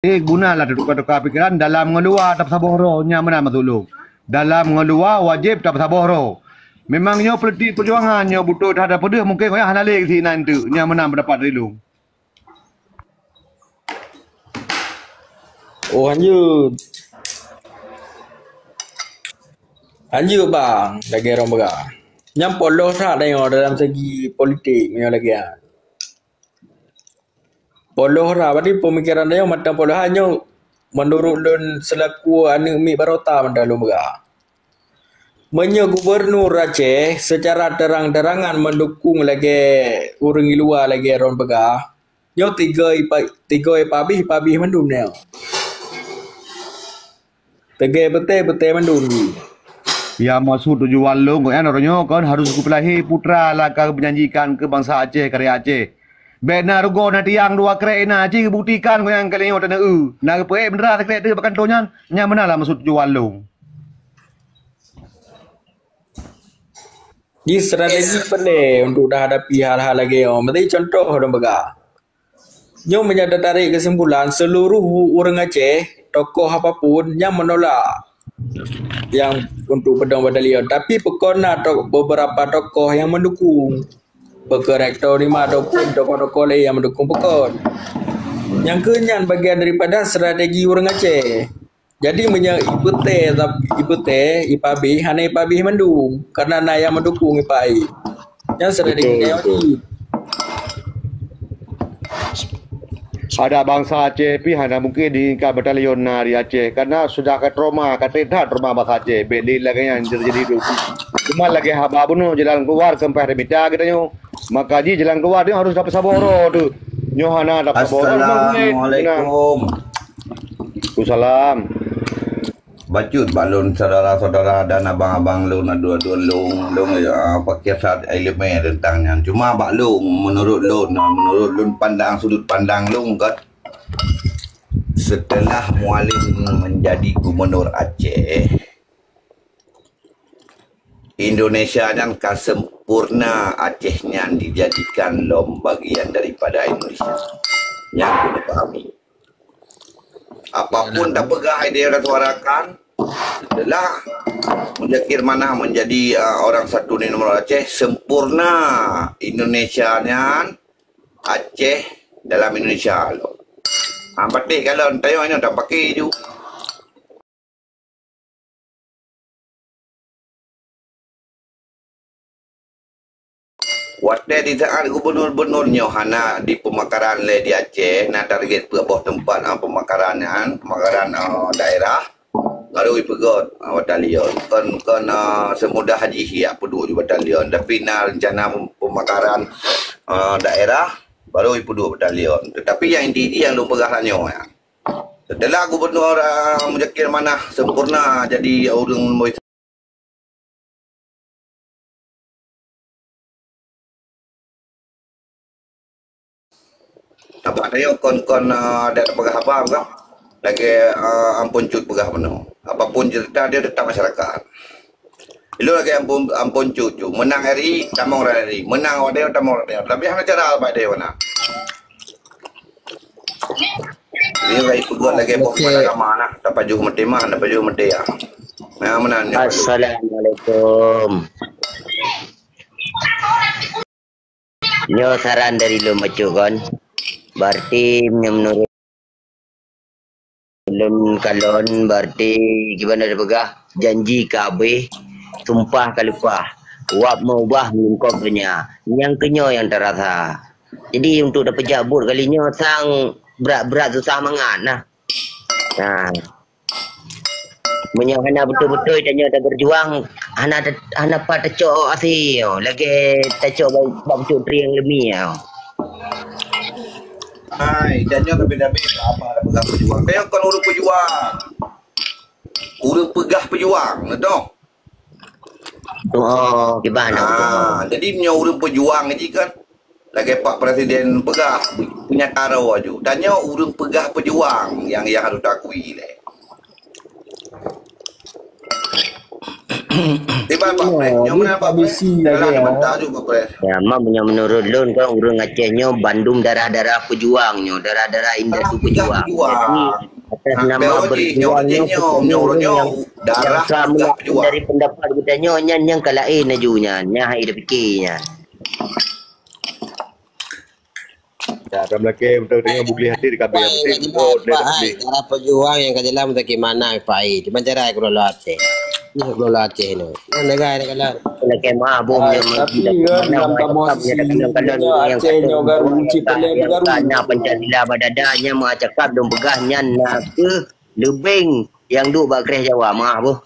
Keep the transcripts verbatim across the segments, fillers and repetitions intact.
Eh, guna lah teuka-teuka pikeran dalam ngon luwa tapeusaboh droe, nyan meunan maksud lôn. Dalam ngon luwa wajéb tapeusaboh droe. Memang nyoe politik peujuangan nyoe beutôi that peudeuh, mungken goyah hana lé sinan teuk, nyan meunan pendapat dari lôn. Oh, hanjeuet. Hanjeuet bang, lagèe rhom peugah. Nyan polos that tanyoe dalam segi politik meunyoe lagèe nyan. Polos that, berarti pemikiran tanyoe mantong polos that nyoe, menurut lôn selaku aneuk miet barô that mantong lôn peugah. Meunyoe gubernur Aceh secara terang-terangan mendukung lagèe ureueng luwa lagèe rhom peugah, nyoe tiga ipa-, tiga ipabéh, ipabéh mandum nyoe. Teuga beutôi, beutôi mandum. Ya, maksud tujuan lôn, gobnyan uroe nyoe kon harus geupeulahé putra laka geupeunyanjikan keu bansa Aceh, karya Aceh. Bèk na rugoe na tiang dua krek na, ci geubuktikan gobnyan ka lheueh nyoe taneuk eu. Na geupeuék bendera sikrek teuh bak kantô nyan, nyan meunan lah maksud tujuan lôn. Ji strategi pandai untuk tahadapi hal-hal lagèe nyoe. Meusti contoh lôn peugah. Nyoe meunyoe tatarek kesimpulan, seluruh ureueng Aceh, tokoh apapun, nyan menolak yang untuk peudong batalion. Tapi peukon na to-, beberapa tokoh yang mendukung. Peukon Rektor Unima ataupun tokoh-tokoh lain yang mendukung peukon. Nyang keu nyan bagian daripada strategi ureueng Aceh. Jadi meunyoe ipeutée, ipeutée, ipabéh, hana ipabéh mandum, karena na nyang meudukung ipai. Nyan strategi nyang wajéb. Ada bansa Aceh pih hana mungkin diinginkan batalion na di Aceh, karena sudah ka trauma, ka trép that trauma bansa Aceh. Bék lé lagée nyan teujadi tu. Cuma lagée haba bunoe jalan keluar keumpah tamita geutanyoe. Maka jih jalan keluar nyoe harôh tapeusaboh droe tu. Nyoe hana tapeusaboh droe. Assalamualaikum. Waalaikumsalam. Bacut bak lôn syedara-syedara dan abang-abang lôn, aduen-aduen lôn, lôn, ah, pakriban iéleumé teuntang nyan. Cuma bak lôn, meunurot lôn, meunurot lôn pandang, sudut pandang lôn kan, setelah Mualem menjadi gubernur Aceh, Indonesia nyan ka sempurna Aceh nyan dijadikan lom bagian daripada Indonesia. Nyan keuneuk pahami. Apapun tapeugah idéh tasuarakan, setelah Muzakir Manaf menjadi, uh, orang satu di nomor Aceh, sempurna Indonesia nyan Aceh dalam Indonesia lom. Ha, patéh kalon tayong nyoe tapaké ju. Watée di saat gubernur-gubernur nyoe hana di pemekaran lé di Aceh, na target peuet boh teumpat, ah, pemekaran nyan, pemekaran, ah, daerah, baru ipeugét, ah, batalion. Kon, kon, ah, semudah jih ya peuduek ju batalion, tapi na rencana pem-, pemekaran, ah, daerah, baru ipeugét batalion. Tetapi yang inti-inti yang lôn peugah tanyoe, ya. Setelah Gubernur, ah, Muzakir Manaf sempurna jadi ureuëng Abah tayong kon-kon, ah, dak peugah haba, peugah. Lagée, ah, Ampon Cut peugah bunoe. Apapun cerita dia tetap masyarakat. Ilôn lagée Ampon, Ampon Cut, Cut. Menang R I, tamong R I. Menang awak dia, tamong awak dia. Tapi hana cara abah dia mana. Ini lagi peugah lagi boh kepala agama nah, tapajoh meuti mah, tapajoh meuti ya. Nah, meunan nyoe. Assalamualaikum. Nyoe saran dari lôn bacut kon. Berarti meunyoe meunurot lôn kalon, berarti kiban tapeugah, janji ka habéh, sumpah ka leupah, wab meuubah meulungkop donya. Nyang keu nyoe nyang tarasa. Jadi, untuk tapeujak buet kali nyoe sang brat-brat susah mangat nah. Nah. Meunyoe hana beutôi-beutôi tanyoe tabeujuang, hana ta-, hana pat tacok asie, lagée tacok bak, bak pucuk trieng leumi. Hai, dan nyoe tapi-tapi apa dah peugah peujuang. Kayang kon ureuëng peujuang. Ureuëng peugah peujuang, betul? Oh, kiban. Ah, jadi nyoe ureuëng peujuang jih kan lagée Pak Presiden peugah, punya karo aju. Dan nyoe ureuëng peugah peujuang yang, yang harus diakui lé. Tiba Pak Pres, nyoe meunan Pak Pres? Dalam mantah juga Pak Pres. Ya, memang meunyoe menurut lôn kan ureuëng Aceh nyoe bandum darah-darah pejuang nyoe, darah-darah indatu pejuang. Jadi atas nama berjuang nyoe, nyoe, nyoe, darah pejuang. Dari pendapat kita nyoe nyan nyang ka laén laju nyan, nyan hai dipikir nyan. Ya, dah melakèe beutôi tengok bugli hati di kabeh. Darah pejuang nyang ka jalan meutakik makna Pak Ai. Cuma cara keulolo Aceh. Ini keulolo Aceh ni. Yang negara ni kalau. Lakèe maaf boh. Tapi kan dalam kamoh sisi Aceh nyoe kan cit pelé baru. Nya Pancasila badada nya meucakap dong peugah nyan na keuh leubeng nyang duek bak kreh Jawa. Maaf boh.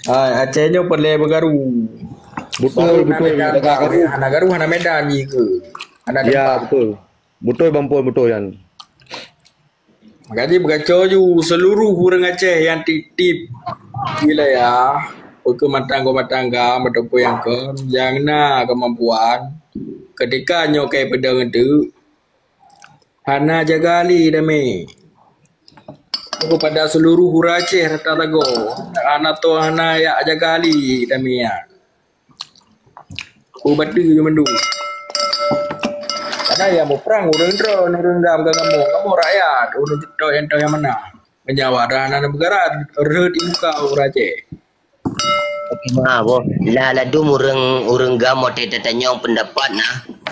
Ah, Aceh nyoe peureulèe beugaru. Beutôi, beutôi. Hana garu, hana medan jih keu. Hana tempat. Ya, beutôi. Beutôi, Bang Pol, beutôi nyan. Makajih beugaco ju seuluruh ureuëng Aceh nyang tiep-tiep wilayah, peu keuh matang-matang gam ataupun nyang kon, nyang na keumampuan, keutika nyoe kai peudong teuk, hana jaga lé damé. Kepada seluruh ureuëng Aceh rata sagoe, hana toh hana jak jaga lé damé nyan. Peue bateu nyoe mandum. Karena nyang muprang ureuëng droe, ureuëng gam ka kamoe, kamoe rakyat, ureuëng teutok nyang toh nyang mana. Meunyoe awak dah hana neugara rhot imuka ureuëng Aceh. Oke, maaf boh. Lah ladum ureuëng, ureuëng gam watèe tatanyong pendapat na.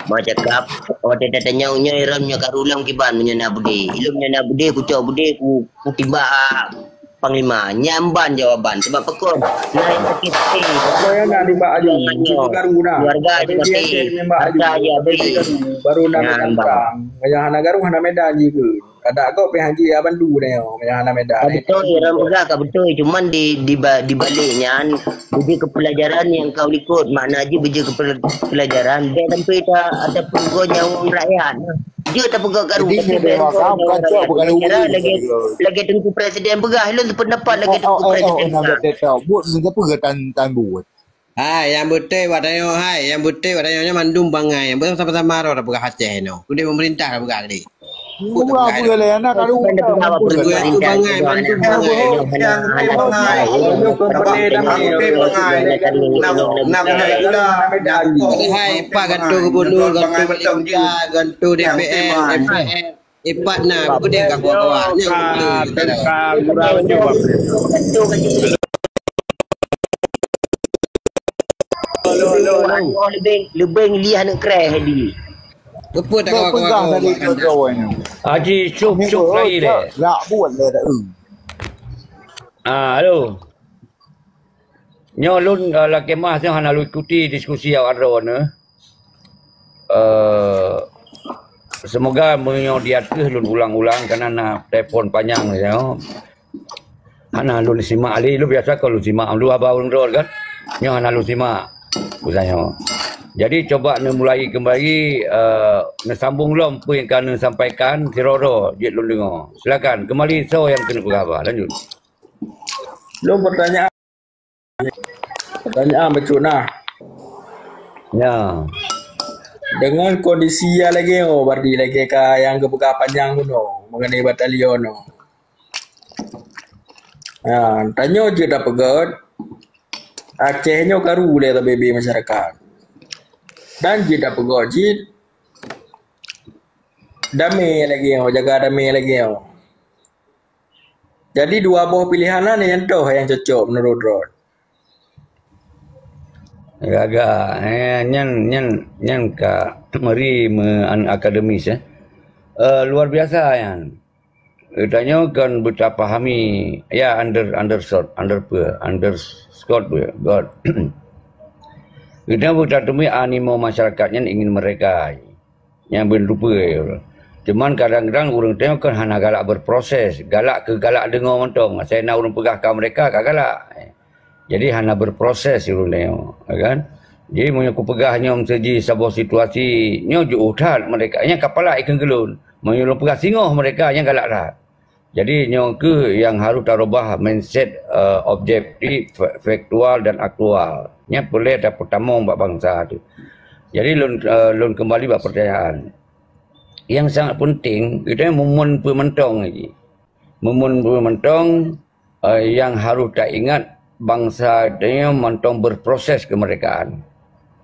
Mau cakap, watèe tatanyong nyoe iron nyoe karu lam kiban meunyoe na beudé. Ilôn meunyoe na beudé, kucok beudé, ku, kutimbak panglima. Nyan ban jawaban. Sebab pakon? Na nyang sakét hati. Apa yang nak timbak aju? Cuba karu dah. Keluarga aju mati. Harta aju habis. Baru nak medan perang. Yang hana garu hana medan jih ke. Adak kok pih haji ya bandu nyoe, meunyoe hana medan. Ka beutôi, ureuëng peugah ka beutôi, cuman di, di ba-, di balik nyan, beujeuet keu peulajaran nyang ka likot, makna jih beujeuet keu peula-, peulajaran, bèk sampai ta-, tapeurugoe nyawöng rakyat. Jeuet tapeugot garu, tapi bèk tapeugot nyawöng rakyat. Lagèe, lagèe Teungku Presiden peugah, lôn sependapat lagèe Teungku Presiden peugah. Buet, buet. Hai, nyang beutôi bak tanyoe, hai, nyang beutôi bak tanyoe nyoe mandum bangai, nyang beutôi sama-sama roh tapeugah Aceh nyoe. Udép pemerintah tapeugah tadi. Peue tapeugah lé aneuk karu. Bangai, mandum bangai. Hai, Pak Gantung Gubernur, Gantung Pemerintah, Gantung D P R, M P R. Ipat na, beudé ka kuat-kuat. Nyoe beutôi. Teuka gurau nyoe. Leubeng, leubeng liah aneuk kreh di. Geupeu tak kawa-kawa. Haji Yusuf, Yusuf lagi deh. Lak buat leh dah. Ah, halo. Nyoe lôn, eh, lakèe meu'ah nyoe hana lôn ikuti diskusi awak droeneuh. Eh, semoga meunyoe di ateueh lôn ulang-ulang, karena na telepon panyang nyoe. Hana lôn simak lé, lôn biasa kon lôn simak, lôn haba ureueng droe kan. Nyoe hana lôn simak, usaha nyoe. Jadi, coba neumulai kembali, eh, neusambong lom peue nyang ka neusampaikan, sidroe-droe jeuet lôn deungoe. Silakan, kembali soe nyang keuneuk peugah haba, lanjut. Lôn pertanyaan. Pertanyaan bacut nah. Ya. Dengan kondisi nyang lagèe nyoe, berarti lagèe ka nyang geupeugah panyang bunoe mengenai batalion nyoe. Ha, tanyoe jeuet tapeugöt, Aceh nyoe karu lé tabé-bé masyarakat. Dan jeuet tapeugöt cit damé lagèe nyoe, jaga damé lagèe nyoe. Jadi dua boh piléhan nyan nyang toh nyang cocok menurut droe? Gaga, eh, nyan, nyan, nyan ka meuri me-, an-, akademis, eh. Eh, luar biasa nyan. Geutanyoe kon beutapahami, ya, under-, undershot, under peue, underscore peue, God. Geutanyoe beutateumui animo masyarakat nyan ingin merdeka. Nyang beunrupa. Cuman kadang-kadang ureueng tanyoe kan hana galak berproses, galak keu galak deungoe mantong. Asai na ureueng peugah ka merdeka, ka galak. Jadi hana berproses ureueng tanyoe, ya kan? Jadi meunyoe kupeugah nyoe meuseujih saboh situasi, nyoe jiôh that merdeka. Nyang ka palak ikheun keu lôn. Meunyoe lôn peugah singoh merdeka, nyang galak that. Jadi nyoe kheueh nyang harôh tarubah mindset, eh, objektif, fa-, faktual dan aktual. Nyan peureulèe tapeutamong bak bansa teuh. Jadi lôn, eh, lôn keumbali bak peurtanyaan. Nyang sangat peunteng, geutanyoe meumon peue mantong lagi. Meumon peue mantong, eh, nyang harôh taingat bansa tanyoe mantong berproses kemerdekaan.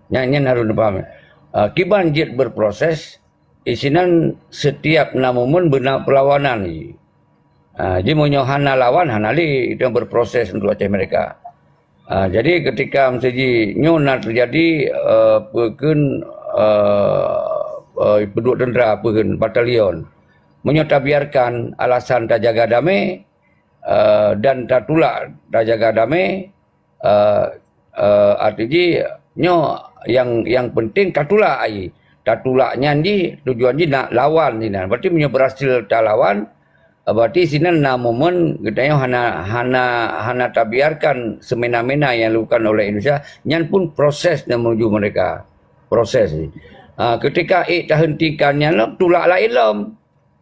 Nyan, nyan harôh neupahami. Eh, kiban jeuet berproses, isinan setiap na momen beuna perlawanan. Ah, jadi meunyoe hana lawan, hana lé itu berproses untuk Aceh Merdeka. Ah, jadi ketika meusaji nyoe na terjadi, eh, peukheun, eh, eh, peuduek tentera, peukheun batalion. Meunyoe tabiarkan alasan tajaga damai, eh, dan tatulak tajaga damai, eh, eh, arti jih nyoe yang, yang penting tatulak ai. Tatulak nyan jih tujuan jih nak lawan sinan. Berarti meunyoe berhasil talawan, eh, berarti sinan na momen geutanyoe hana, hana, hana tabiarkan semena-mena yang dilakukan oleh Indonesia. Nyan pun proses dan menuju mereka. Proses. Ah, ketika ék tahentikan nyan lom, tulak laén lom.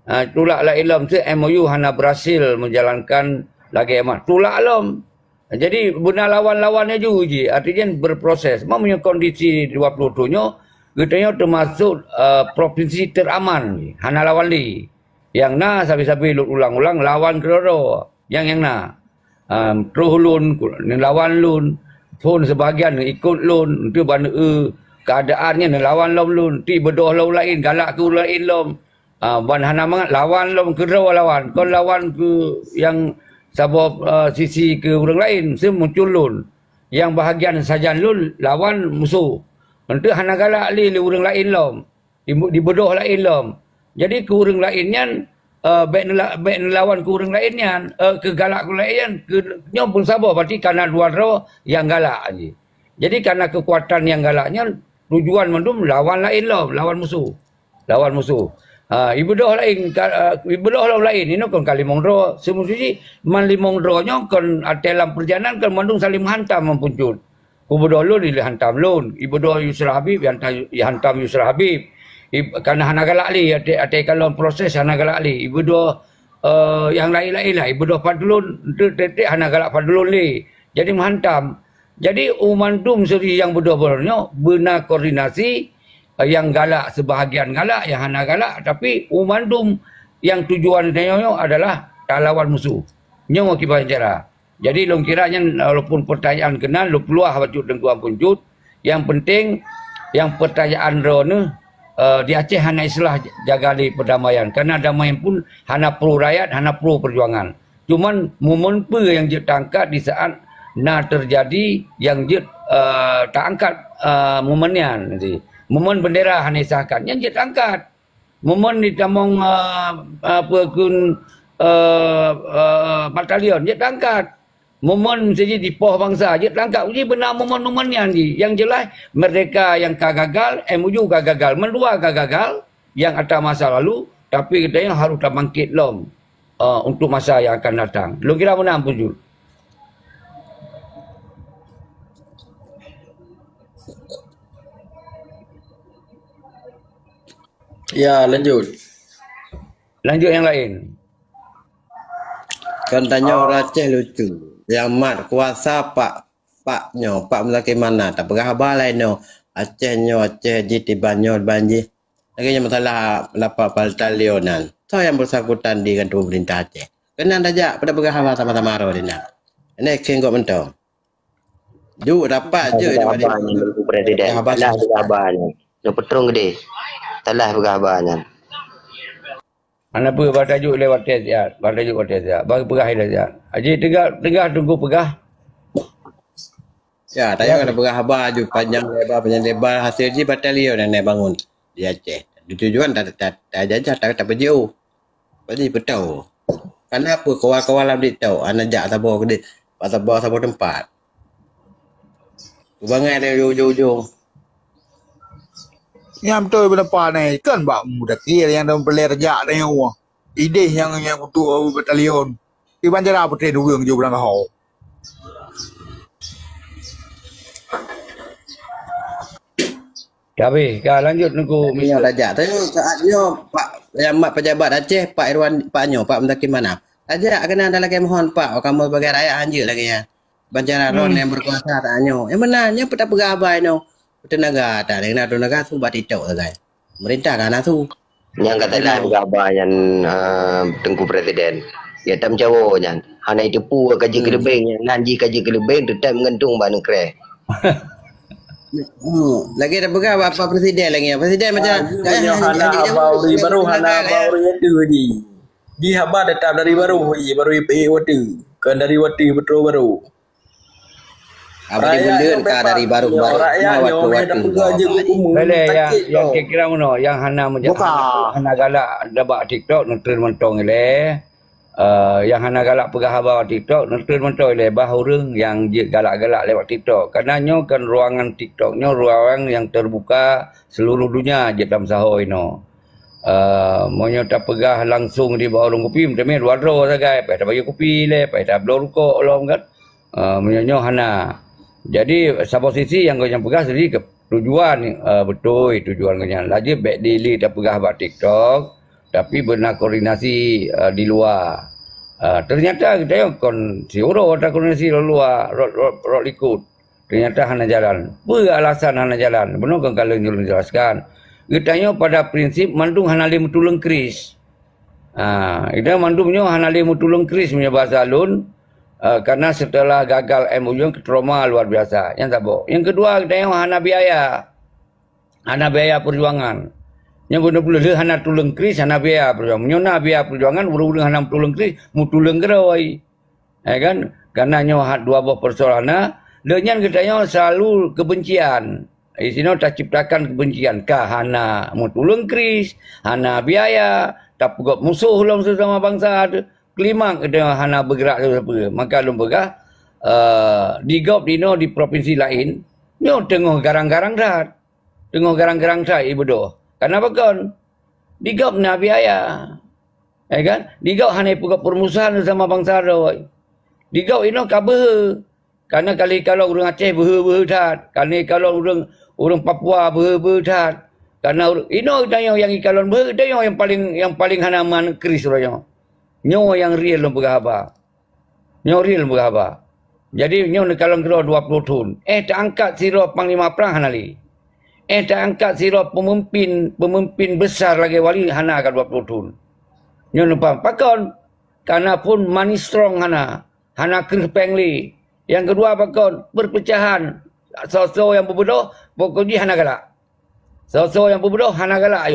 Ah, tulak laén lom, si M O U hana berhasil menjalankan lagée mat. Tulak lom. Jadi beuna lawan-lawan laju jih, artinya berproses. Meunyoe kondisi dua puluh tujoh nyoe, geutanyoe termasuk, eh, provinsi teraman, hana lawan lé. Nyang na sabe-sabe lôn ulang-ulang lawan keudroe-droe. Nyang, nyang na. Em, troh lôn, neulawan lôn, phon sebagian ikot lôn, enteuk ban eu keadaan nyan neulawan lom lôn, ti beudôh lom laén, galak keu laén lom. Ah, ban hana mangat, lawan lom keudroe lawan. Kon lawan keu nyang saboh, eh, sisi keu ureuëng laén, si muncul lôn. Nyang bahagian sajan lôn lawan musoh. Enteuk hana galak lé, lé ureuëng laén lom. Di, dibeudôh laén lom. Jadi keu ureuëng laén nyan, eh, bék neula-, bék neulawan keu ureuëng laén nyan, eh, keu galak keu laén nyan, keu nyoe pun saboh, berarti kana dua droe nyang galak jih. Jadi kana keukuatan nyang galak nyan tujuan mandum lawan laén lom, lawan musoh. Lawan musoh. Ha, ibeudôh laén, ka, eh, ibeudôh lom laén, inoe kon ka limong droe. Seumusuji man limong droe nyoe kon até lam perjalanan kon mandum saling meuhantam meupuncut. Kubeudôh lôn, ihantam lôn. Ibeudôh Yusra Habib, ihantam, ihantam Yusra Habib. Ib-, kana hana galak lé, até, até kalon proses hana galak lé. Ibeudôh, eh, nyang laén-laén lah. Ibeudôh Fadlun, enteuk tieb-tieb hana galak Fadlun lé. Jadi meuhantam. Jadi, u mandum seuri nyang beudôh-beudôh nyoe beuna koordinasi, eh, nyang galak, sebahagian galak, nyang hana galak, tapi u mandum nyang tujuan tanyoe nyoe adalah talawan musoh. Nyoe kiban cara. Jadi, lôn kira nyan, walaupun pertanyaan keunan, lôn peuluah bacut Teungku Ampu Jud, nyang penting, nyang pertanyaan droeneuh, eh, di Aceh hana istilah jaga lé perdamaian, karena damai pun hana pro rakyat, hana pro perjuangan. Cuman momen peue nyang jeuet taangkat di saat na teujadi nyang jeuet, eh, taangkat, eh, momen nyan, momen bendera hana isahkan, nyan jeuet taangkat. Momen ditamong, eh, apa kun, eh, eh, batalion, jeuet taangkat. Momen siji dipoh bansa, jeuet taangkat. Jadi beuna momen-momen nyan jih. Nyang jeulaih, merdeka nyang ka gagal, M O U ka gagal, mandua ka gagal, nyang atra masa lalu, tapi geutanyoe harôh tabangkét lom, eh, untuk masa nyang akan datang. Lôn kira meunan Ampu Jud. Ya, lanjut. Lanjut nyang laén. Kan tanyoe ureuëng Aceh lucu. Nyang mat kuasa pak, pak nyoe, pak Muzakir Manaf. Tapeugah haba laén nyoe. Aceh nyoe, Aceh jih, tiban nyoe, tiban jih. Lagée nyoe masalah lapak batalion nyan. Soe nyang bersangkutan di kantô pemerintah Aceh? Keunan tajak, pada peugah haba sama-sama roh di na. Ini kengkot mantong. Ju dapat je. Peugah haba nyan, Teungku Presiden. Peugah haba. Salah peugah haba nyan. Nyoe peutrong gede. Salah peugah haba nyan. Hana peue, bak tajuk lé watée siat, bak tajuk watée siat. Bak peugah ilée siat. Aji teugah, teugah Teungku peugah. Ya, tanyoe na peugah haba ju panjang lebar, panjang lebar, hasil jih batalion nyang bangun di Aceh. Tujuan ta-, ta-, tajajah, ta-, tapeujiôh. Jadi beutôi. Karena apa kawan-kawan lam di tau, hana jak saboh keudeh, bak saboh, saboh teumpat. Bangai dari ujong-ujong. Nyang beutôi beunapa nyoe, kan bak Muzakir nyang dong peulée jak tanyoe. Idéh nyang, nyang untuk batalion. Iban jara peutreh ureuëng jôk beulang ho. Habéh, ka lanjut Teungku Mister. Nyoe tajak. Tapi saat nyoe, Pak, nyang mat pejabat Aceh, Pak Irwan, Pak nyoe, Pak Muzakir Manaf. Tajak keunan dah lagée mohon, Pak, kamoe sebagai rakyat hanjeuet lagée nyan. Bancara droe nyang berkuasa saat nyoe. Nyang meunan, nyoe peuta peugah haba nyoe. Teunaga ata, teunaga su bak TikTok sagai. Pemerintah ka hana su. Nyang ka tajak peugah haba nyan, eh, Teungku Presiden. Ya tam cawo nyan. Hana itu pu ka jeuet keuleubeng nyan. Nan jih ka jeuet keuleubeng, teutap meugantung bak neukreh. Hmm. Lagèe dah peugah bak Pak Presiden lagi. Presiden macam, ah, hana abang uri baru, hana abang uri itu ji. Di haba tetap dari baru ji, baru ipek waktu. Kan dari waktu betul baru. Apa dia benda ka dari baru-baru. Rakyat nyoe dah peugah je hukum. Boleh yang, yang kira-kira mana yang hana menjadi, hana galak dabak TikTok, nonton mentong ileh. Eh, yang hana galak peugah haba TikTok, nonton mentong ileh bah ureueng yang jeuet galak-galak lewat TikTok. Karena nyoe kan ruangan TikTok, nyoe ruangan yang terbuka seluruh dunia jeuet lam saho inoe. Eh, meunyoe tapeugah langsung di bawah ureueng kupi, meuteumé dua droe sagai, pai tabayeue kupi lé, pai tabloe rukok lom kan. Ah, meunyoe nyoe hana. Jadi, saboh sisi nyang gobnyan peugah sendiri ke tujuan, ah, beutôi tujuan gobnyan. Laju bèk di, di tapeugah bak TikTok, tapi beuna koordinasi, ah, di luwa. Ah, ternyata geutanyoe kon siuroe takoordinasi lom luwa, rot, rot, rot likot. Ternyata hana jalan. Peue alasan hana jalan? Bunoe kon ka lheueh ulôn jelaskan. Geutanyoe pada prinsip mandum hana lé meutuleueng kris. Ha, ida mandum nyoe hana lé meutuleueng kris meunyoe bahasa lôn, eh, karena setelah gagal M O U nyoe trauma luar biasa. Nyang saboh. Nyang keudua, geutanyoe hana biaya. Hana biaya perjuangan. Nyang beuna-beuna lé hana tuleueng kris, hana biaya perjuangan. Meunyoe na biaya perjuangan, ureueng-ureueng hana meutuleueng kris, meutuleueng keudroe. Ya kan? Karena nyoe hat dua boh persoalan na, lé nyan geutanyoe selalu kebencian. Di sinoe taciptakan kebencian. Ka hana meutuleueng kris, hana biaya, tapeugöt musoh lom sesama bansa tu. Klimak geutanyoe hana beugerak sapeue-sapeue. Maka lôn peugah, eh, di gob di noe di provinsi laén, nyoe teungoh garang-garang that. Teungoh garang-garang that ibeudôh. Karena pakon? Di gob na biaya. Ya kan? Di gob hana ipeugöt peurumusan sesama bansa droe. Di gob inoe ka beuhe. Karena kali kalon ureueng Aceh beuhe-beuhe that. Kali kalon ureueng, ureueng Papua beuhe-beuhe that. Karena ureueng, inoe geutanyoe nyang ikalon beuhe, geutanyoe nyang paling, nyang paling hana man kris uroe nyoe. Nyoe nyang real lôn peugah haba. Nyoe real lôn peugah haba. Jadi, nyoe neukalon keudroe dua ploh thon. Eh, teuangkat sidroe panglima prang hana lé. Eh, teuangkat sidroe peumimpin, peumimpin besar lagèe wali hana ka dua ploh thon. Nyoe neupaham. Pakon? Karena phon money strong hana. Hana kreueh péng lé. Nyang keudua pakon? Perpecahan. Soe-soe nyang peubeudôh, pokok jih hana galak. Soe-soe nyang peubeudôh hana galak.